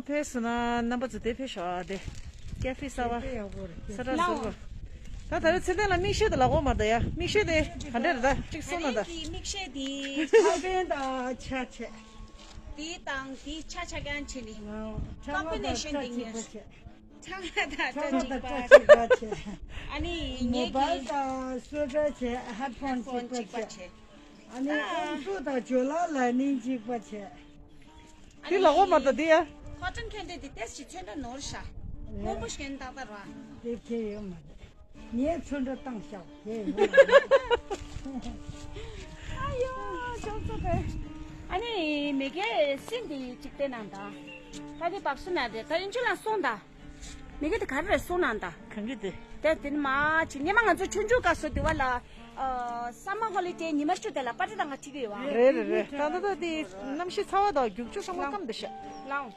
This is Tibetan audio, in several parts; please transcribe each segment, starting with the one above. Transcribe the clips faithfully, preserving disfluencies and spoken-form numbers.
ཕེབས་སོང་ན་རྣམ་པ་ཚོ་དེ་ཕེབས་ཤོག་ཨ། དེ་ཀེ་ཧྥེ་གསར་པ་དཔེ་ཡག་པོ་རེད། ས་ཁྲ་ཟུར་པ། ད་ད་རེས་ཚེ་བརྟན་ལ་མིག་ཤེལ་དེ་ལག་པ་མ་ད་ཡ། མིག་ཤེལ་དེ་ག་འདྲ་རེད། ད་གཅིག་གསུངས་ན་ད། ད་རེས་ཀྱི་མིག་ཤེལ་དེ་ཁ་པན་དང་ཆ་ཆེ། དེ་དང་དེ་ཆ་ཆ་ཀན་ཆེ་ནི། ཁོམ་པི་ནེ་ཤན་དེ་ཉེ། ཁྲ་ལ་དང་ཁྲ་གཅིག་པ་ཆེ། ཁྲ་ལ་དང་ཁྲ་གཅིག་པ་ཆེ། ཨ་ནི་ངེད་ཀྱི་མོ་བལ་དང་སོ་ཊ་ཆེ། ཧེཌ་ཕོན་གཅིག་པ་ཆེ། ཨ་ནི་ཨ་ཀོང་ཀྲུག་དང་ཇོ་ལ་ལ་ནིང་གཅིག་པ་ཆེ། ཨ་དེ་ལ་འོ་མ་ནི་ད་དེ་ཡ། ཁོ་ཊོན་ཁན་དེ་དེ་ཏེས་ཅི་ཚོན་འདྲ་ནོར་ཤ། སྔོན་པོ་ཞན་ཏག་ཏག་ར། དེ་ཁྱེད་ཡོད་མ་རེད། ངས་ཚོན་འདྲ་བཏང་ཤག་དེ་ཡོད་མ་རེད། ཨ་ཡོ་ཅོག་ཙོ་དེ། ཨ་ནི་མེ་གེ་སིན་དེ་གཅིག་བལྟས་ན་ད། ད་དེ་བག་སུ་ན་དེ་ད་ཨིན་ཆུ་ལ་སོང་ད། མི་གི་དེ་ག་རེ་རེད་གསུངས་གནང་དང་། གང་གི་དེ། དེ་དེ་ནི་མ་ཅི་སྙེ་མ་ང་ཚོ་ཆུང་ཆུང་སྐབས་སུ་དེ་བ་ལ། ཨ་སམ་མར་ཧོ་ལི་ཌེ་ཉི་མ་བཅུ་དེ་ལ་པར་ཊི་དང་ང་ཁྲིད་གི་ཡོད་བ། རེད་རེད་རེད། ད་ད་ད་དེ་གནམ་གཤིས་ཚ་བ་དང་རྒྱུག་ཆུ་ཚང་མ་སྐམ་དེ་ཤ། ལའོ།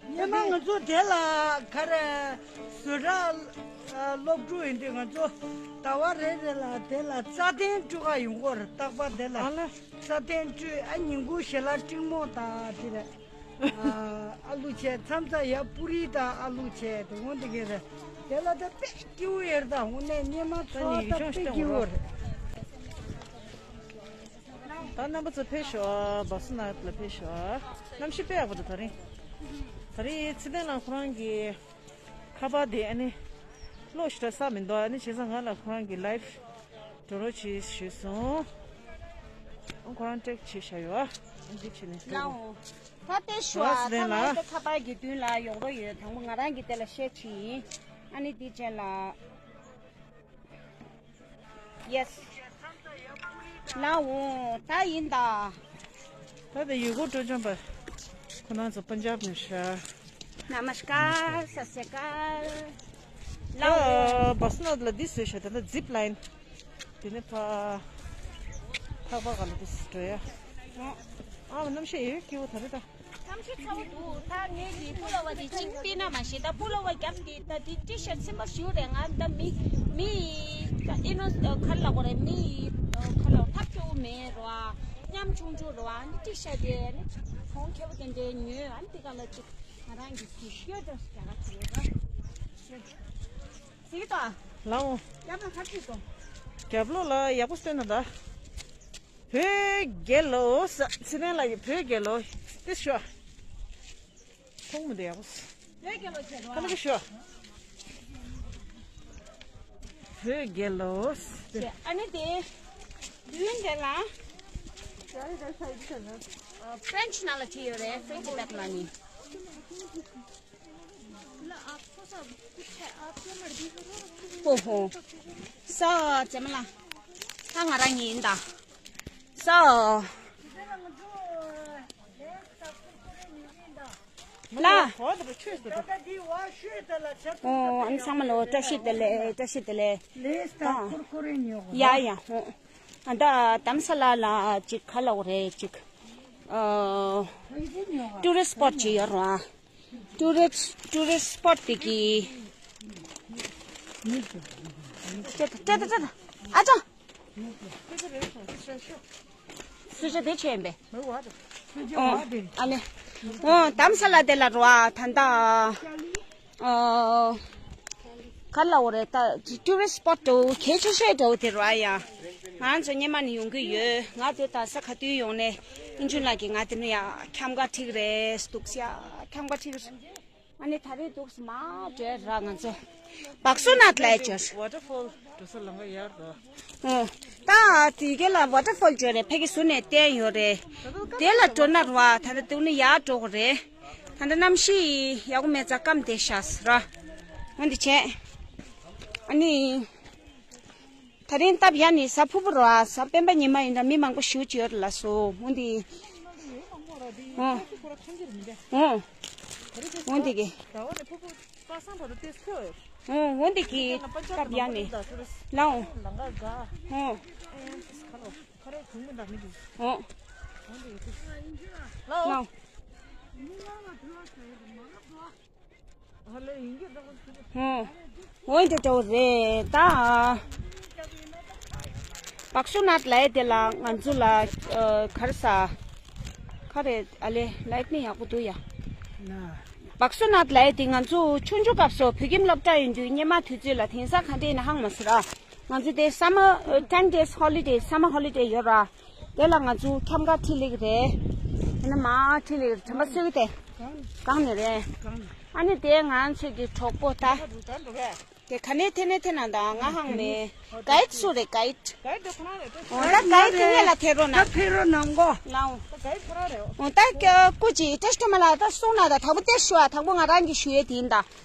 སྙེ་མ་ང་ཚོ་དེ་ལ་ག་རེ་བཟོ་གྲྭ་སློབ་ཕྲུག་ཡིན་དུས་ང་ཚོ་ཟླ་བ་རེ་རེ་ལ་དེ་ལ་རྩྭ་ཐན་སྤྲོད་ག་ཡོང་གི་ཡོད་རེད། རྟག་པར་དེ་ལ་ཨ་ལ། རྩྭ་ཐན་སྤྲོད། ཨ་ཉིན་གུང་ཞལ་ལག་སྤྲིང་མོ་དང་དེ་རེད། ཨ་ཨ་ལུ་བྱས། མཚམས་མཚམས་ཡ་པུ་རི་དང་ཨ་ལུ་བྱས་དེ་འོང་དེ་གས་རེད། དེ་ལ་ད་དཔེ་སྐྱིད་པོ་ཡོད་རེད། ད་དངོས་གནས་སྙེ་མ་ཚོ་ད་དཔེ་སྐྱིད་པོ་རེད། ད་རྣམ་པ་ཚོ་ཕེབས་ཤོག་བག་སུ་ནག་ལ་ཕེབས་ཤོག་གནམ་གཤིས་དཔེ་ཡག་པོ་འདུག་ད་རིང་། ད་རིང་ཚེ་བརྟན་ལགས་ཁོ་རང་གི་ཁ་པར་དེ་ཨ་ནི་གློག་ཞེ་དྲག་ས་མི་འདུག་ཨ་ནི་བྱས་ཙང་ང་ལ་ཁོ་རང་གི་ལའེབ་འགྲོ་རོགས་བྱེད་ཞུས་སོང་། ཁོ་རང་ཊེག་བྱས་བཞག་ཡོད་ཨ། འདི་བྱས་ནས་ལའོ། ད་ལྟའི་ཞུ་ཨ། ད་ང་ད་ཁ་པར་གྱི་མདུན་ལ་ཡོང་རོགས་ཡོད། དང་པོ་ང་རང་གི་དེ་ལ་བཤད་ཕྱིན། ཨ་ནི་འདི་ཅན་ལ། ཡེས། ལའོ། ད་ཡིན་ད། ད་ད་ཡུལ་སྐོར་སྤྲོ་འཆམ་པ་ཁོ་རང་ཚོ་པན་ཇབ་ནས་ཤར། ནམ་སྐར། སཏ་སི་རི་ཨ་ཀལ། ལའོ། ད་བག་སུ་ནག་ལ་འདི་བཟོས་ཤག་ད་ལྟ་ཛིབ་ལའིན། དེ་ནས་ཕ། ཐག་པ་ག་ལ་དེ་སི་འགྲོ་ཡ། ཨ་མ་གནམ་གཤིས་ཡོད་སྐྱིད་པོ་ད་རེད་ད། གནམ་གཤིས་ཚ་བོ་འདུག་ད་ངེད་ཀྱི་པུ་ལོ་བ་དེ་ཅིག་པི་ན་མ་ཤེས། ད་པུ་ལོ་བ་རྒྱབ་དེ་ད་དེ་ཊི་ཤར་ཊི་སིམ་པལ་ཞིག་རེད། ང་ད་མི་མི་ད་ཨི་ནོ་ག་ལ་གོ་རེད། མི་ག་ལ་ཐབས་སྐྱོ་བོ་མེད་རོ། ཨ་མཉམ་ཆུང་ཆུང་རོ། ཨ་ནི་ཊི་ཤར་ཊི་དེ་ནི་གོང་ཁེ་བོ་དེ་འདྲའི་ཉོས། ཨ་ནི་དེ་ག་ལ་ཅིག་ང་རང་གི་ཊི་ཤར་ཊི་རྒྱག་ག་ཅིག་ཡོད་ར། ཟིག་ད། ལའོ། རྒྱབ་ལོགས་ལ་ཡག་པོ་སྟོན་ན་ད། བོད་རྒྱལ་ལོ། ཚེ་བརྟན་ལགས་ཀྱི་བོད་རྒྱལ་ལོ། དེ་ཤོ། ཁོང་མི་འདི་ཡག་པོ། བོད་རྒྱལ་ལོ་ཆེ་རོ། ཁ་ལ་ཤོ། བོད་རྒྱལ་ལོ། ཨ་ནི་དེ། བོད་རྒྱལ་ལ། ཕ་རེན་ཆི་ནང་ལ་བྲིས་ཡོད་རེད། ཕ་རེན་ཆི་དེབ་ནང་ནི། ཨོ་ཧོ། ས་ཙེ་མ་ལ། ད་ང་རང་ཡིན་ད། ས། ལ། ཨོ་ཨ་ནི་ཚང་མ་ལ་བཀྲ་ཤིས་བདེ་ལེགས། བཀྲ་ཤིས་བདེ་ལེགས། ད། ཡ་ཡ་ཧོ། ཨ་ད་དྷ་རམ་ས་ལ་ལ་ཅིག་ག་ལ་འོ་རེད་ཅིག་ཨ། ཊུ་རི་སི་སྤོ་ཊི་ཅིག་ཡོད་རེད་བ། ཊུ་རི་སི་ཊུ་རི་སི་སྤོ་ཊི་དེ་གི། ཏྲེ་ཏྲེ་ཏྲེ་ཏྲེ། ཨ་ཅག་སུ་ཞིག་དེ་ཆེན་པས། ཨོ། ཨ་ལེ། ཨོ་དྷ་རམ་ས་ལ་དེ་ལ་རོ་ཨ་ད་ད། ཨོ། ག་ལ་འོ་རེད་ད། ཊུ་རི་སི་སྤོ་ཊི་འདྲ་བོ་གལ་ཆེ་ཤོས་འདྲ་བོ་དེ་རེད་བ་ཡ། ང་ཚོ་སྔོན་མ་ནས་ཡོང་གི་ཡོད། ང་དེ་ད་ས་ག་དུས་ཡོང་ནས་ཨིན་ཆུན་ལགས་ཀྱིས་ང་དེ་ནས་ཡ་ཁྱམས་ཁ་ཁྲིད་རེད་འདུག་ས་ཡ། ཁྱམས་ཁ་ཁྲིད་རེད། ཨ་ནི་ད་རེས་འདུག་སེ་མར་འགྲོ་ར་ང་ཚོ། བག་སུ་ནག་ལ་འགྲོ། ཝ་ཊར་ཕོལ་འགྲོ་ས་ལམ་ཁ་ཡར་འགྲོ། ཨོ། ད་དེ་ག་ལ་ཝ་ཊར་ཕོལ་འགྲོ་རེད། ཕ་གི་ཟུར་ནས་བསྟན་ཡོད་རེད། དེ་ལ་འགྲོ་ན་ར་བ་ད་ལྟ་འདུག་ནི་ཡར་འགྲོ་དགོས་རེད། ད་ལྟ་གནམ་གཤིས་ཡག་པོ་མེད་ཙང་སྐམ་བསྡད་ཤག་ཟེར་ར། འོ་འདི་བྱས། ཨ་ནི། ད་རིང་སྟབས་ཡག་ནི་གཟའ་ཕུར་བུ་ར། གཟའ་སྤེན་པ་ཉི་མ་ཡིན་ན་མི་མང་པོ་ཞེ་པོ་ཅིག་ཡོད་རེད་ལགས་སོ། འོ་འདི། ཨོ། ཨོ། འོ་འདི་གི། ཨོ་འོ་འདི་གི་སྟབས་ཡག་ནི། ལའོ། ཨོ། ལའོ། ཨོ། འོ་འདི་འདྲ་བོ་རེད་ད། བག་སུ་ནག་ལའི་དེ་ལ་ང་ཚོ་ལ་ཨ་ག་རེ་ཟ། ག་རེ་ཨ་ལེ་ལའིཊ་ནི་ཡག་པོ་འདུག་ཡ། ན། བག་སུ་ནག་ལབ་ཡ་དེ་ང་ཚོ་ཆུང་ཆུང་སྐབས་སུ་བོད་ཁྱིམ་སློབ་གྲྭ་ཡིན་དུས་སྔོན་མ་དུས་ཚོད་ལ་དེང་སང་ག་འདྲ་ཡིན་ན་ཧ་མ་སོ་ར། ང་ཚོ་དེ་summer ten days holiday, summer holiday ཡོད་ར། དེ་ལ་ང་ཚོ་འཁྱམ་ག་ཁྲིད་ལེགས་རེད། དེ་ནས་མ་ཁྲིད་ལེགས་རེད། དྲན་པ་གསོས་གི་དེ་གང་ནས་རེད། ཨ་ནི་དེ་ང་ཚོ་གི་གྲོགས་པོ་ད། དེ་ག་ནས་ཐེ་ནས་ཐེ་ན་ད་ང་ཧང་མེ། གའིད་སུ་རེད་གའིད། གའིད་དེ་ཁོ་རང་རེད། འོ་ད་གའིད་དེ་ངེད་ལ་ཐེ་རོ་ན། ད་ཐེ་རོ་ནང་གོ། ལའོ། ད་གའིད་ཁོ་རང་རེད། འོ་ད་སྐུ་ཅི་ཏེ་སྟོ་མ་ལ་ད་སོང་ན་ད་དག་པོ་ཏེ་ཞུ་ཨ་དག་པོ་ང་རང་གི་ཞུ་ཡས་དེ་ཡིན་ད།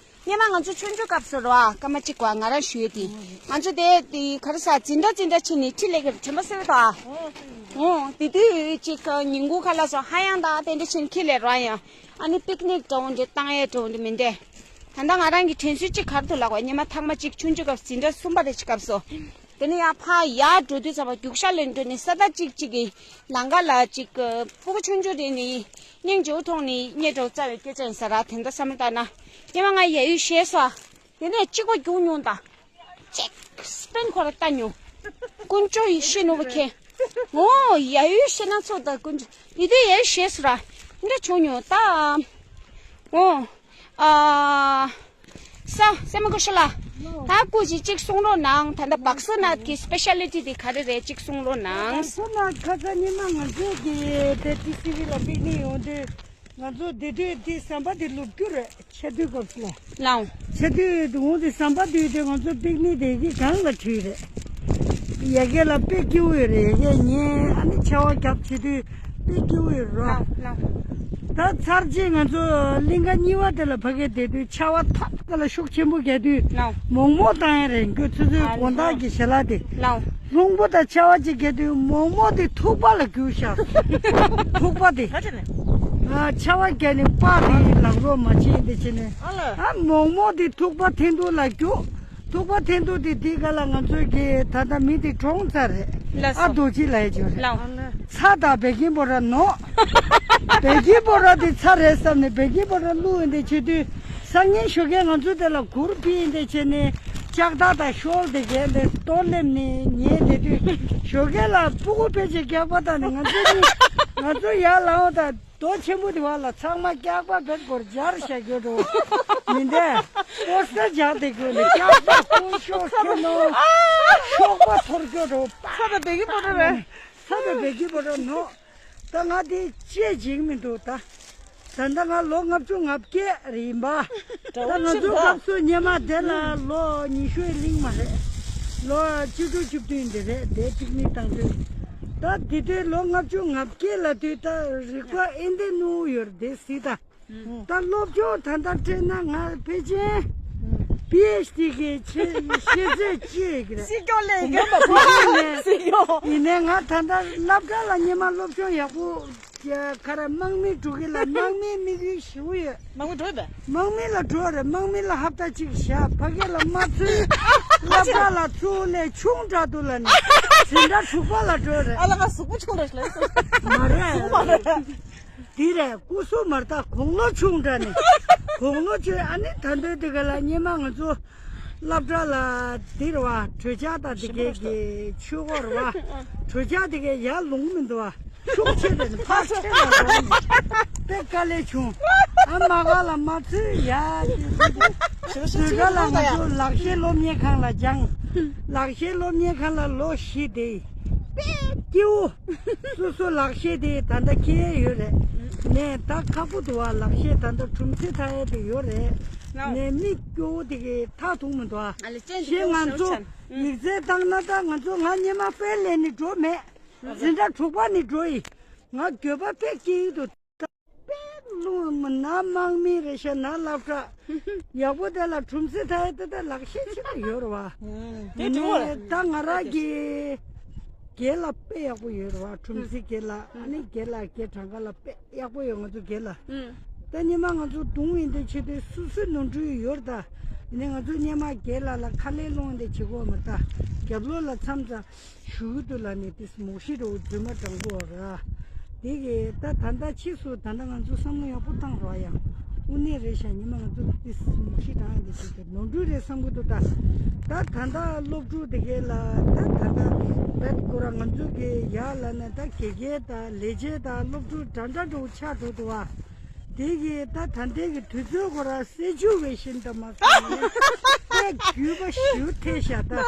སྔོན་མ་ང་ཚོ་ཆུང་ཆུང་སྐབས་སུ་རོ་ཨ་སྐར་མ་གཅིག་བ་ང་རང་ཞུ་ཡས་དེ། ང་ཚོ་དེ་དེ་ག་རེ་ཟ་འཛིན་གྲྭ་འཛིན་གྲྭ་ཕྱིན་ནས་ཁྲི་ལེགས་དྲན་པ་གསོས་ད། འོ་དེ་དུས་ཅིག་ཉིན་གུང་ཁ་ལ་སོ་ཧ་ཡང་ད་དེ་འདྲ་ཕྱིན་ཁྲི་ལེགས་རོ་ཨ་ཡང་། ཨ་ནི་པིག་ནིག་འགྲོ་འོང་འདི་བཏང་ཡས་འགྲོ་འོང་འདི་མི་འདྲ། ད་ལྟ་ང་རང་གི་དྲན་གསོ་གཅིག་ག་རེ་འདུག་ལབ་པ། སྔོན་མ་ཐེངས་མ་གཅིག་ཆུང་ཆུང་སྐབས་འཛིན་གྲྭ་གསུམ་པ་རེ་གཅིག་སྐབས་སུ། དེ་ནས་ཡར་ཕར་ཡར་འགྲོ་དུས་ཙམ་པ་རྒྱུག་ཤར་ལ་འགྲོ་ནས་ས་ད་གཅིག་གཅིག་གི་ལམ་ཁ་ལ་གཅིག་སྤུ་གུ་ཆུང་ཆུང་རེ་ནས་སྙིང་རྗེ་བོ་མཐོང་ནས་རྙེད་འགྲོ་རྩ་བའི་སྐད་ཆ་ཡིན་ས་ར། དེ་འདྲ་བསམ་བློ་བཏང་ན། སྔོན་མ་ང་ཡ་ཡུལ་ཤེས་སོ། དེ་ནས་གཅིག་པ་རྒྱུག་མྱོང་ད། གཅིག་སྤེན་ཁོ་ར་ལྟ་མྱོང་། དཀོན་མཆོག་ཡིན་ཤེས་ནོར་བ་མཁན། ངོ་ཡ་ཡུལ་ཤེས་ན་ཚོགས་ད་དཀོན་མཆོག་ཡིན་དུས་ཡ་ཡུལ་ཤེས་སོ་ར། འདྲ་བྱུང་མྱོང་ད། ངོ་། ཨ། ས་སེ་མ་ཀུ་ཤ་ལ། ད་སྐུ་ཅི་གཅིག་གསུང་རོགས་གནང་། ད་ལྟ་བག་སུ་ནག་གི་སྤེ་ཤ་ལི་ཊི་དེ་ག་རེ་རེད་གཅིག་གསུང་རོགས་གནང་། བག་སུ་ནག་ཁ་ས་ཉི་མ་ང་ཚོ་གི་དེ་ཏི་སི་ཝི་ལ་པིག་ནིག་ཡོང་དུས། ང་ཚོ་དེ་དུས་དེ་ཟམ་པ་དེ་ལུག་རྒྱུ་རེད། ཆེ་དུས་སྐབས་སུ་ལ། ལའོ། ཆེ་དུས་འོང་དེ་ཟམ་པ་དུས་དེ་ང་ཚོ་པིག་ནིག་དེ་གི་སྒང་ལ་ཁྲིད་རེད། ཡ་གི་ལ་དཔེ་སྐྱིད་པོ་ཡོད་རེད། ཡ་གི་ཉལ་ཨ་ནི་ཆར་པ་རྒྱབ་བྱེད་དུས་དཔེ་སྐྱིད་པོ་ཡོད་རོ། ལའོ་ལའོ། ད་ཚར་རྗེས་ང་ཚོ་གླིང་ག་གཉིས་པ་དེ་ལ་ཕ་གི་བསྡད་དུས་ཆར་པ་ཐག་ད་ལ་ཤུགས་ཆེན་པོ་རྒྱག་དུས་ལའོ། མོག་མོག་བཏང་ཡ་རེད། འགོ་ཚོ་ཚོའི་དགོང་དག་གི་ཞལ་ལག་དེ། ལའོ། རླུང་བུ་དང་ཆར་པ་ཅིག་བརྒྱབ་དུས་མོག་མོག་དེ་ཐུག་པ་ལ་རྒྱུག་ཤག་ཐུག་པ་དེ། ཨ་ཆར་པ་བརྒྱབ་ནས་པགས་དེ་ལག་རོགས་མ་བྱེད་འདི་བྱེད་ནས། ཨ་མོག་མོག་དེ་ཐུག་པ་འཐེན་ཐུག་ལ་རྒྱུག་ཐུག་པ་འཐེན་ཐུག་དེ་དེ་ག་ལ་ང་ཚོའི་གི་ད་ལྟ་མི་དེ་གྲོངས་ཚར་རེད། ཨ་རྡོ་རྗེ་ལ་ཡ་བྱོས་རེད། ཚྭ་དང་བེ་ཀིང་པའུ་ཌར་ནོ། བེ་ཀིང་པའུ་ཌར་དེ་ཚྭ་རེད་བསམ་ནས་བེ་ཀིང་པའུ་ཌར་བླུགས་ཡིན་དེ་བྱེད་དུས། སང་ཉིན་ཞོགས་ཀས་ང་ཚོ་དེ་ལ་གུར་ཕྱིན་དེ་བྱས་ནས་ལྕགས་ཐག་དང་ཤོལ་དེ་གས་དེ་ལྟོ་སླེབས་ནས་ཉལ་བསྡད་དུས་ཞོགས་ཀས་ལ་སྤུ་གུ་ཕལ་ཆེར་སྐྱག་པ་བཏང་ནས་ང་ཚོ་གཉིས་ང་ཚོ་ཡར་ལངས་དང་རྡོ་ཆེན་པོ་དེ་བ་ལ་ཚང་མ་སྐྱག་པ་བེད་སྐོར་སྦྱར་བྱ་རྒྱུ་འགྲོ་མི་འདས་པོ་སྟ་སྦྱར་དེ་དགོས་ནས་སྐྱག་པ་ཀུན་ཤོག་ཁྱོད་ནོ་ཤོག་པ་འཐོར་རྒྱུ་འགྲོ་པ། ས་དང་བདེ་གི་པོ་འགྲོ་རེད། ས་དང་བདེ་གི་པོ་འགྲོ་ནོ། ད་ང་དེ་ཅེས་འཇིགས་མི་འདུག་ད། ད་ལྟ་ང་ལོ་ལྔ་བཅུ་ང་བརྒྱད་རེད་ཡིན་པ། ད་ང་ཚོའི་སྐབས་སུ་སྔོན་མ་དེ་ལ་ལོ་ཉི་ཤུའི་གླིང་མ་རེད། ལོ་བཅུ་དྲུག་བཅུ་བདུན་དེ་རེད་དེ་པིག་ནིག་བཏང་དུས། ད་དེ་དུས་ལོ་ལྔ་བཅུ་ང་བརྒྱད་ལ་དུས་ད་རིག་པ་ཨེ་འདི་ནུ་ཡོད་རེད་དེ་སྲིད་ད། ད་སློབ་སྦྱོང་ད་ལྟ་སྤྲད་ན་ང་ཕལ་ཆེར་པི་ཨེཆ་ཌི་གི་ཆེད་ཤེས་ཚད་ཅིག་རེད། སྲིད་སྐྱོང་ལས་ཀྱི་སྲིད་སྐྱོང་ཡིན་ནས་ང་ད་ལྟ་སློབ་གྲྭ་ལ་སྔོན་མ་སློབ་སྦྱོང་ཡག་པོ་ཁ་ར་དམག་མི་འགྲོ་གི་ལ་དམག་མིའི་དམིགས་ཡུལ་ཞིག་ཡོད། དམག་མི་འགྲོ་ཡོད་པས། དམག་མི་ལ་འགྲོ་རེད། དམག་མི་ལ་ཧབ་ཏ་གཅིག་བཞག་ཕ་གི་ལ་མ་ཚུད། སློབ་གྲྭ་ལ་ཚུར་ལས་ཆུང་དྲགས་འདུག་ལ་ནི་འཛིན་གྲྭ་དྲུག་པ་ལ་འགྲོ་རེད། ཨ་ལ་ང་གཟུགས་པོ་ཆུང་དྲགས་ཤིག་ལ་མ་རེད། འདི་རེད། སྐུ་གཟུགས་མར་ལྟ་དགུང་ལོ་ཆུང་དྲགས་ནས། དགུང་ལོ་ཆུང་ཨ་ནི་ད་འདོད་དེ་ག་ལ་སྔོན་མ་ང་ཚོ་སློབ་གྲྭ་ལ་འདི་རེད་བ། གྲོས་འཆར་དང་དེ་གའི་གི་ཆོས་སྐོར་རེད་བ། གྲོས་འཆར་དེ་གའི་ཡར་ལོང་མི་འདུག་བ། ཤུགས་ཆེ་དེ་ནི་ཕར་ཆེ་ལ་འགྲོ་ནས་དཔེ་དཀའ་ལས་བྱུང་། ཨ་མ་ག་ལ་མ་ཚུད་ཡ་དེ་དེ་དེ་གྲོས་འཆར་ལ་ང་ཚོ་ལག་ཤེས་སློབ་གཉེར་ཁང་ལ་སྦྱངས། ལག་ཤེས་སློབ་གཉེར་ཁང་ལ་ལོ་བཞི་བསྡད། དཔེ་སྐྱིད་པོ། སོ་སོ་ལག་ཤེས་དེ་ད་ལྟ་ཁྱེར་ཡོད་རེད། ནས་ད་ཁག་པོ་འདུག་བ། ལག་ཤེས་ད་ལྟ་གྲུམ་ཚེ་ཐ་ཡ་དེ་ཡོད་རེད། ནས་མི་སྐྱོ་བོ་དེ་གི་ཐག་ཐུག་མི་འདུག་བ། ཞེས་ང་ཚོ་ཡིག་ཚད་བཏང་ན་ད་ང་ཚོ་ང་སྔོན་མ་དཔེ་ལེན་ནི་འགྲོ་མེད། འཛིན་གྲྭ་དྲུག་པ་ནི་འགྲོ་ཡི། ང་འགྱོད་པ་དཔེ་སྐྱེ་ཡི་འདུག་དཔེ་རླུང་ན་དམག་མི་རེད་ཤག་ན་སློབ་གྲྭ་ཡག་པོ་དེ་ལ་གྲུམ་ཚེ་ཐ་ཡ་དེ་ད་ལག་ཤེས་ཆེ་བ་ཡོད་རེད་བ། དེ་དྲི་བ་རེད། ད་ང་རང་གི་དགེ་ལ་དཔེ་ཡག་པོ་ཡོད་རེད་བ། གྲུམ་ཚེ་དགེ་ལ་ཨ་ནི་དགེ་ལ་དགེ་གྲངས་ཀ་ལ་དཔེ་ཡག་པོ་ཡོད་ང་ཚོ་དགེ་ལ། ད་ཉི་མ་ང་ཚོ་གདུང་ཡིན་དེ་ཆེ་དུས་སུ་སུ་ནོར་འཁྲུལ་ཡོད་རེད་ད། ཡིན་ནའི་ང་ཚོ་སྔོན་མ་དགེ་ལ་ལ་ཁ་ལས་སློང་དེ་བྱེད་དགོས་མ་རེད་ད། རྒྱབ་ལོགས་ལ་མཚམས་མཚམས། ཞུ་གི་འདུག་ལ་ནི་ཏིས་མོག་ཤི་རོ་རྫུན་མ་དྲང་པོ་ར། དེ་གི་ད་ད་ལྟ་ཕྱིས་སུ་ད་ལྟ་ང་ཚོ་བསམ་བློ་ཡག་པོ་བཏང་རོགས་ཡང་། དངོས་གནས་རེད་ཤག་ཉི་མ་ང་ཚོ་ཏིས་མོག་ཤི་དྲང་ཡང་དེ་ཞིག་གི་ནོར་འཁྲུལ་རེད་བསམ་གི་འདུག་ད། ད་ད་ལྟ་སློབ་ཕྲུག་དེ་གས་ལ་ད་ད་ལྟ་བེད་ཁོ་རང་ང་ཚོ་གི་ཡག་ལ་ནི་ད་དགེ་རྒན་དང་ལས་བྱེད་དང་སློབ་ཕྲུག་འདྲ་འདྲ་འདྲ་བོ་ཆགས་འགྲོ་འདུག་བ། དེ་གི་ད་ད་ལྟའི་གི་དུས་ཚོད་ཁོ་ར་སེ་ཆུ་བའི་བཞིན་དུ་མ་སོང་ནས་དཔེ་རྒྱུས་པ་ཞུ་ཐེ་ཤ་ད།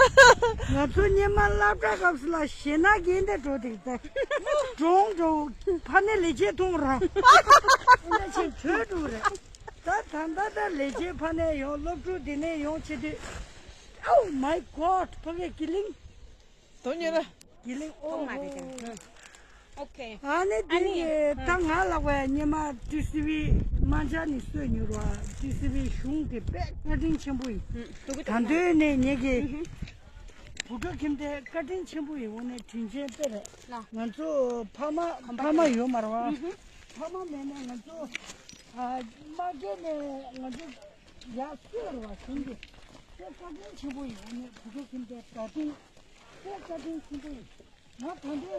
ང་ཚོ་སྙེ་མ་སློབ་གྲྭ་སྐབས་སུ་ལ་ཞེ་ན་རྒན་དེ་འགྲོ་དེ་ད་གྲོང་འགྲོ་ཕ་ནས་ལས་བྱེད་མཐོང་ར་འདི་ཆེ་བྲོས་འགྲོ་རེད། ད་ད་ད་ད་ལས་བྱེད་ཕ་ནས་ཡོང་སློབ་ཕྲུག་འདི་ནས་ཡོང་བྱེད་དུས། Oh my God, ཕ་གི་ཀི་ལིང་། དོ་ཉེ་ར། ཀི་ལིང་། ཨོ་ཧོ། ཨོ་ཁེ། ཨ་ནི་དེ་ཨ་ནི་ནི་ད་ང་ལ་བས་སྙེ་མ་ཏི་སི་ཝི་མ་འཇག་ནི་གསོས་མྱུར་བ་ཏི་སི་ཝི་གཞུང་གི་དཔེ་བཀའ་དྲིན་ཆེན་པོ་ཡིན། ད་འདོད་ནས་ངེད་ཀྱི་བུ་ཕྲུག་ཁྱིམ་སྡེ་བཀའ་དྲིན་ཆེན་པོ་ཡིན། འོ་ནས་དྲིན་ཆེན་དཔེ་རེད། ང་ཚོ་ཕ་མ་ཕ་མ་ཡོད་མ་རེད་བ། ཕ་མ་མེད་ནས་ང་ཚོ་མ་སྐྱེས་ནས་ང་ཚོ། ཡག་ཤོས་རེད་བ་གཞུང་གི་དཔེ་བཀའ་དྲིན་ཆེན་པོ་ཡིན། འོ་ནས་བུ་ཕྲུག་ཁྱིམ་སྡེ་བཀའ་དྲིན་དཔེ་བཀའ་དྲིན་ཆེན་པོ་ཡིན། ང་ད་ལྟའི་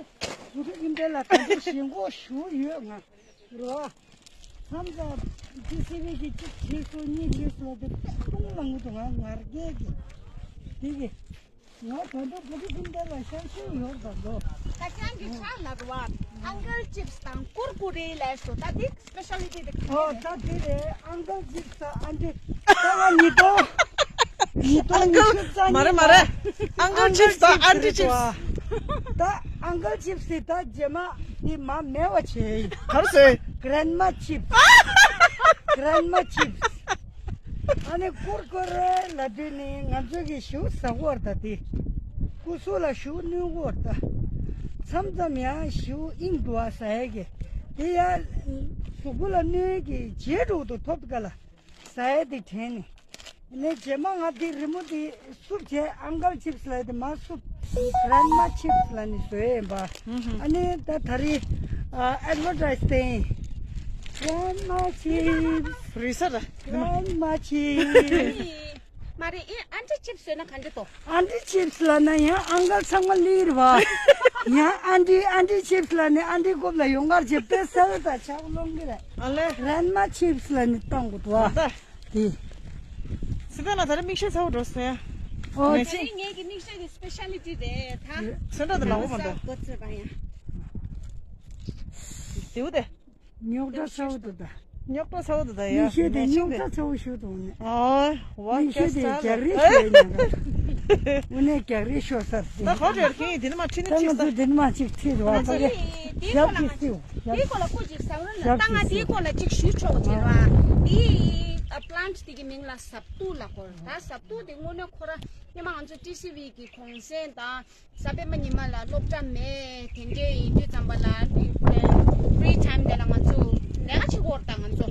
བུ་ཕྲུག་ཁྱིམ་སྡེ་ལ་ད་ལྟའི་ཞེན་ཁོག་ཞུ་ཡོད་ང་རེད་བ། མཚམས་ལ་ཏི་སི་ཝི་གི་གཅིག་བྱས་སོ་གཉིས་བྱས་སོ་དེ་དཔེ་སྟོང་ལ་ངུ་འདུག་ང་ངར་སྐད་ཀྱི་དེ་གི། ང་ད་དུང་བུ་ཕྲུག་ཁྱིམ་སྡེ་ལ་ཤ་ཞེན་ཡོད་ད་ལོ། ད་ཁྱེད་རང་གི་ཕྲག་ལ་རུ་བ་ཨང་ཀལ་ཅིབ་སི་དང་ཀུར་ཀུ་རེ་ལས་སོ་ད་འདི་སི་པེ་ཤལ་ལི་ཊི་དེ་ག་ཨོ་རེད། ད་དེ་རེད། ཨང་ཀལ་ཅིབ་སི་དང་ཨན་ཊི་ད་ང་ཉིས་སྟོང་ཉིས་སྟོང་ཉི་ཤུ་རྩ་གཉིས། མ་རེད་མ་རེད། ཨང་ཀལ་ཅིབ་སི་དང་ཨན་ཊི་ཅིབ་སི། ད་ཨང་ཀལ་ཅིབ་སི་དེ་ད་རྗེས་མ་དེ་མ་མེད་པ་བྱས། ག་རེ་ཟེར། གྷ་རན་མ་ཅིབ་སི། གྷ་རན་མ་ཅིབ་སི། ཨ་ནི་ཀུར་ཀུ་རེ་ལབ་དུས་ནི་ང་ཚོ་གི་ཞེ་པོ་ཟ་གི་ཡོད་རེད་ད། དེ་སྐུ་གཟུགས་ལ་ཞེ་པོ་གནོད་གི་ཡོད་རེད་ད། མཚམས་མཚམས་ཡང་ཞེ་པོ་དབྱིངས་འདུག་ཨ་ཟ་ཡས་ཀྱི། དེ་ཡང་གཟུགས་པོ་ལ་གནོད་ཀྱི་རྗེས་འགྲོ་དུ་ཐོབ་ག་ལ་ཟ་ཡས་དེ་དྲན་ནས། ནས་རྗེས་མ་ང་དེ་རི་མོ་དེ་སུབ་བྱས། ཨང་ཀལ་ཅིབ་སི་ལབ་དེ་མ་སུབ། གྷ་རན་མ་ཅིབ་སི་ལབ་ནས་བཟོས་ཡིན་པ། ཨ་ནི་ད་ད་རེས་ཨ་ཨེཌ་ཝར་ཊའི་སི་བསྟན། Grandma chips. རེད་ས་ར། Grandma chips. མ་རེད། ཨེ་ཨན་ཊི་ཅིབ་སི་ཟེར་ན་ག་འདྲ་འདུག་ཨན་ཊི་ཅིབ་སི་ལབ་ན་ཡང་ཨང་ཀལ་ཚང་མ་ལི་རེད་བ། ཡང་ཨན་ཊི་ཨན་ཊི་ཅིབ་སི་ལབ་ནས་ཨན་ཊི་རྐུབ་ལ་ཡོང་གར་བྱེད་པའི་ས་འོག་ད་ཆག་ལོང་གི་རེད། ཨ་ལེ། གྷ་རན་མ་ཅིབ་སི་ལབ་ནས་བཏང་དགོས་འདུག་བ། ད་དེ། སི་ཏན་ལ་ད་རེས་མིག་ཤེལ་ཚ་བོ་འགྲོ་སོང་ཡ། ཨོ། ངས་ད་ཆེ། རེས་ངེད་ཀྱི་མིག་ཤེལ་གྱི་སི་པེ་ཤལ་ལི་ཊི་རེད་ད། ཚོན་ཁྲ་དང་ལག་པ་མ་འདུག་གོ་ཚོད་པ་ཡ། དེའུ་དེ། རྙོག་དྲ་ཚ་བོ་འདུག་ད། རྙོག་དྲ་ཚ་བོ་འདུག་ད་ཡ། མིག་ཤེལ་དེ་རྙོག་དྲ་ཚ་བོ་ཞིག་འདུག་ནས། ཨོ། མིག་ཤེལ་དེ་རྒྱག་རེས་ཤོད་ཡ་ཉག་ག། དངོས་གནས་རྒྱག་རེས་ཤོད་ས་རེད། ད་ཧོ་ཊེལ་ཁེ་དེ་ནི་མ་ཁྲི་ནི་ད་ང་ཚོ་ཅིག་ད། དེ་ནི་མ་ཅིག་ཁྲིད་རོགས་ཨ་ཚ་གི། དེའི་ཞབས་ཀྱིས་སིའུ། དེའི་སྐོར་ལ་སྐུ་ཅིག་ཟ་རོ་ན་ད་ང་དེའི་སྐོར་ལ་ཅིག་ཞུས་ཆོག་ཅེས་ར། དེའི་པ་ལན་ཊི་དེ་གི་མིང་ལ་ཟབ་ཏུ་ལབ་གོ། ད་ཟབ་ཏུ་དེ་དངོས་གནས་ཁོ་ར་སྔོན་མ་ང་ཚོ་ཊི་སི་ཝི་གི་གུང་སེང་དང་། གཟའ་སྤེན་པ་ཉི་མ་ལ་སློབ་གྲྭ་མེད། དེ་འདྲའི་ཡིན་དུས་ཙམ་པ་ལ་ཕི་རི་ཊའིམ་དེ་ལ་ང་ཚོ་ལས་ཀ་བྱེད་ཀྱི་ཡོད་རེད། ད་ང་ཚོ་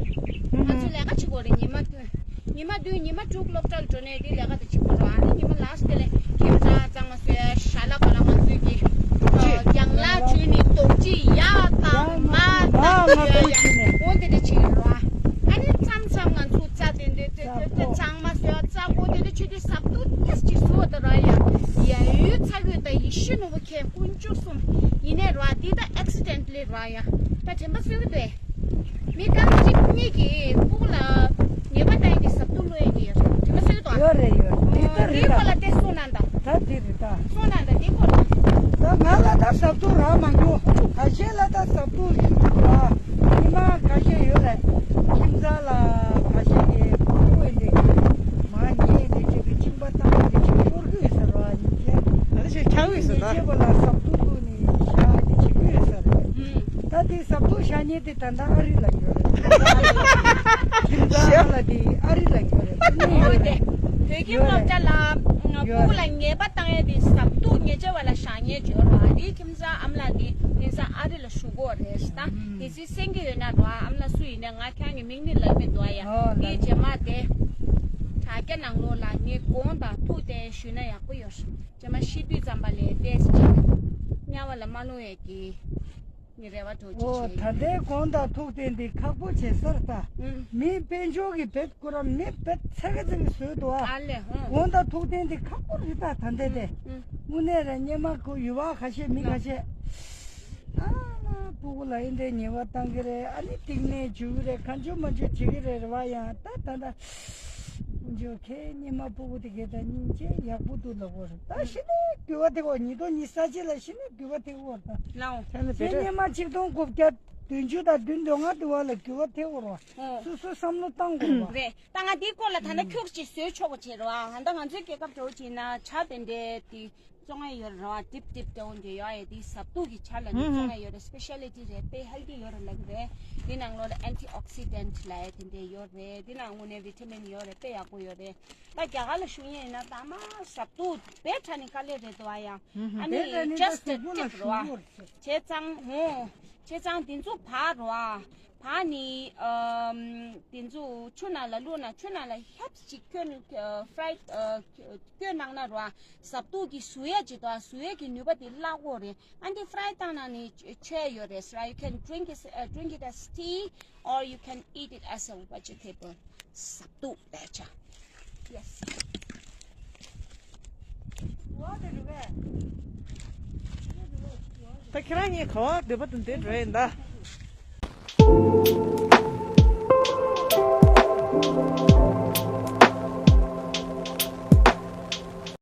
ང་ཚོ་ལས་ཀ་བྱེད་ཀྱི་ཡོད་རེད། ཉི་མ་བདུན་ཉི་མ་བདུན་ཉི་མ་དྲུག་སློབ་གྲྭ་ལ་འགྲོ་ནས་དེ་ལས་ཀ་དེ་བྱེད་ཀྱི་ཡོད་རེད། ཨ་ནི་ཉི་མ་ལ་སི་ཊི་ལ་ཁྱིམ་ཚང་གཙང་མ་བཟོས། ཞལ་ལག་པ་ལ་ང་ཚོས་ཀྱི་རྒྱང་ལ་བྱུགས་ནས་རྡོ་རྗེ་ཡར་བཏང་མར་བཏང་ཡ་ཡ་འོ་དེ་འདྲ་བྱེད་ཀྱི་ཡོད་རེད། ཨ་ནི་མཚམས་མཚམས་ང་ཚོ་རྩྭ་དེ་འདྲ་དེ་དེ་དེ་གཙང་མ་བཟོས། རྩྭ་སྒོ་དེ་འདྲ་བྱས་དུས་ཟབ་ཏུ་ཏོག་ཙམ་ཅིག་བཟོ་བ་དང་ར་ཡ། ཡ་ཡུལ་ཚ་གོས་དང་ཡེ་ཤེས་ནོར་བུ་ཁྱེད་དཀོན་མཆོག་གསུམ་ཡིན་ནའི་ར། འདི་ད་ཨེག་སི་ཌེན་ཊི་ལི་ར་ཡ། ད་དྲན་པ་གསོས་ཀྱི་འདུག་མི་རྐང་གཅིག་གཉིས་ཀྱིས་སྤུ་གུ་ལ་ཉེས་པ་བཏང་ཡས་ཀྱི་ཟབ་ཏུ་བླུགས་ཡས་ཀྱི་ཡོད་རེད། དྲན་པ་གསོས་ཀྱི་འདུག་ཡོད་རེད་ཡོད་རེད། འདི་ལྟར་རེད། འདིའི་སྐོར་ལ་ཏོག་ཙམ་གསུང་གནང་དང་། ད་འདི་རེད་ད། གསུང་གནང་དང་འདིའི་སྐོར་ལ། ད་ང་ལ་ད་ཟབ་ཏུ་རག་མ་མྱོང་། ཁ་ཤས་ལ་ད་ཟབ་ཏུ་ཡོད་རེད་པ། ཉི་མ་ཁ་ཤས་ཡོད་རེད། ཁྱིམ་ཚང་ལ་ཁ་ཤས་ཀྱིས་ཕྲུ་གུ་འདི་མ་ཉེས་འདི་ཅིག་གི་གཅིན་པ་བཏང་འདི་ཅིག་ཤོར་གི་ཡོད་ཟེར་བ་ཉིན་བྱེད། ད་ད་ཆ་ཆགས་ཡོད་ཟེར་ད། ཉིན་བྱེད་པ་ལ་ཟབ་ཏུ་བླུགས་ནས་བཞག་འདི་བྱེད་ཀྱི་ཡོད་ཟེར་རེད། ད་དེ་ཟབ་ཏུ་བཞག་མཁན་དེ་ད་ལྟ་ཨ་རི་ལ་ཡོད་རེད། ཁྱིམ་ཚང་ལ་དེ་ཨ་རི་ལ་ཡོད་རེད། ཨ་ནི་ཡོད་རེད། བོད་ཁྱིམ་སློབ་གྲྭ་ལ་ཕྲུ་གུ་ལ་ཉེས་པ་བཏང་ཡས་དེ་ཟབ་ཏུ་ཉེས་བྱ་བ་ལ་བཞག་མཁན་ཡོད་རེད། དེ་ཁྱིམ་ཚང་ཨ་མ་ལགས་དེ་དེང་སང་ཨ་རི་ལ་བཞུགས་ཀྱི་ཡོད་རེད་ད། གལ་སྲིད་གསན་གྱི་ཡོད་ན་རོ། ཨ་མ་ལགས་སུ་ཡིན་ནའི་ང་ཁྱེད་རང་གི་མིང་ནི་ལབ་མི་འདུག་ཨ་ཡ། ཨོ་ལ། དེ་རྗེས་མ་དེ་དྲ་རྒྱ་ནང་ལོགས་ལ་ངས་དགོངས་དག་ཐུགས་གཏད་ཞུས་ན་ཡག་པོ་ཡོད། རྗེས་མ་ཤི་དུས་ཙམ་པ་ལ་ཏོག་ཙམ་ཅིག་དམྱལ་བ་ལ་མ་ལྷུང་ཡས་ཀྱི་ངས་རེ་བ་འདྲ་ཅིག་ཨོ་བྱས་ད་ཡིན། ལྟའི་དགོངས་དག་ཐུགས་གཏད་འདི་ཁག་པོ་བྱེད་སར་ད། ཨུམ། མི་དཔལ་འབྱོར་གྱི་བེད་ཁོ་རང་མི་བེད་ཚ་གི་ཚ་གི་བཟོས་འདུག་ཨ། ཨ་ལེ་ཧོ། དགོངས་དག་ཐུགས་གཏད་འདི་ཁག་པོ་རེད་ད། ད་ལྟའི་དེ། ཨུམ། དངོས་གནས་རེད། སྙེ་མ་ཁོ་ཡུལ་བ་ཁ་ཤས་མི་ཁ་ཤས། ཨ་མ་སྤུ་གུ་ལ་ཨེ་འདྲའི་ཉེས་པ་བཏང་གི་རེད། ཨ་ནི་སྟེང་ནས་འཇུ་གི་རེད། གང་བྱུང་མ་བྱུང་བྱེད་ཀྱི་རེད་རེད་བ། ཡང་ད་ད་ད། འཇོ་ཁའི་སྙེ་མ་སྤུ་གུ་དེ་གའི་ད་སྙིང་རྗེ་ཡག་པོ་འདུག་ལབ་གོ་རེད། ད་ཤི་ནས་འགྱུར་བ་དེ་གོ་ཉིས་སྟོང་ཉི་ཤུ་རྩ་གཅིག་ལ་ཤི་ནས་འགྱུར་བ་དེ་གོ་ད། ལའོ། ཁྱེད་སྙེ་མ་ཆིག་སྟོང་དགུ་བརྒྱ་ བདུན་ཅུ་དང་བདུན་ཅུ་དོན་ལྔ་དེ་བར་ལ་འགྱུར་བ་ཐེབས་དགོས་རེད་བ། ཨོ། སོ་སོས་བསམ་བློ་བཏང་དགོས་རེད་བ། རེད། ད་ང་འདིའི་སྐོར་ལ་ད་ནི་ཁྱོད་ཀྱིས་བཟོས་ཆོག་པ་བྱེད་རེད་བ། ད་ང་ཚོའི་རྒྱལ་ཁབ་འདྲ་བོ་བྱས་ན་ཇ་དེ་འདྲའི་དེ་བཙོང་ཡ་ཡོད་རེད་བ། ཌིབ་ཌིབ་འདྲ་བོ་འདྲ་ཡོད་ཡ། དེ་ཟ་ཐུག་གི་ཇ་ལ་ནི་ཨུ་ཧུ། བཙོང་ཡ་ཡོད་རེད། སི་པེ་ཤལ་ཊི་རེད། དཔེ་ཧེལ་ཐི་ཡོད་རེད་ལབ་ཀྱི་རེད། དེ་ནང་ལོགས་ལ་ཨན་ཊི་ཨོག་སི་ཌེན་ཊི་ལབ་ཡ་དེ་འདྲ་ཡོད་རེད། དེ་ནང་དངོས་གནས་བི་ཊ་མིན་ཡོད་རེད། དཔེ་ཡག་པོ་ཡོད་རེད། ད་རྒྱ་གར་ལ་བཞུགས་མཁན་ཡིན་ན་ད་མ་ཟ་ཐུག་དཔེ་ཁྲ་ནི་དཀའ་ལས་རེད་འདུག་ཨ་ཡ། ཨ་ནི་ཇ་སི་ཊི་ཊིབ་རེད་བ། བྱས་ཙང་ཧོ། བྱས་ཙང་དེ་ཚོ་བག་རེད་བ། བག་ནི་ཨམ། དེ་ཚོ་ཆུ་ནང་ལ་བླུགས་ན་ཆུ་ནང་ལ་ཧབ་ཅིག་བསྐྱོན། ཨ། ཕ་རའི་ཨ། བསྐྱོན་གནང་ན་རེད་བ། ཟ་ཐུག་གི་ཟུག་ཡ་ཅིག་འདུག་ཨ། ཟུག་ཡ་གི་ནུས་པ་དེ་བརླག་གོ་རེད། ཨ་འདི་ཕ་རའི་བཏང་ན་ནི་མཆོད་ཡ་ཡོད་རེད་ཟེར་བ། You can drink it, uh, drink it as tea, or you can eat it as a vegetable. ཟ་ཐུག་ལབ་ཡ། Yes. ད་ཁྱེད་རང་གཉིས་ག་པར་སྡོད་པ་དང་སྡོད་འགྲོ་ཡིན་ད།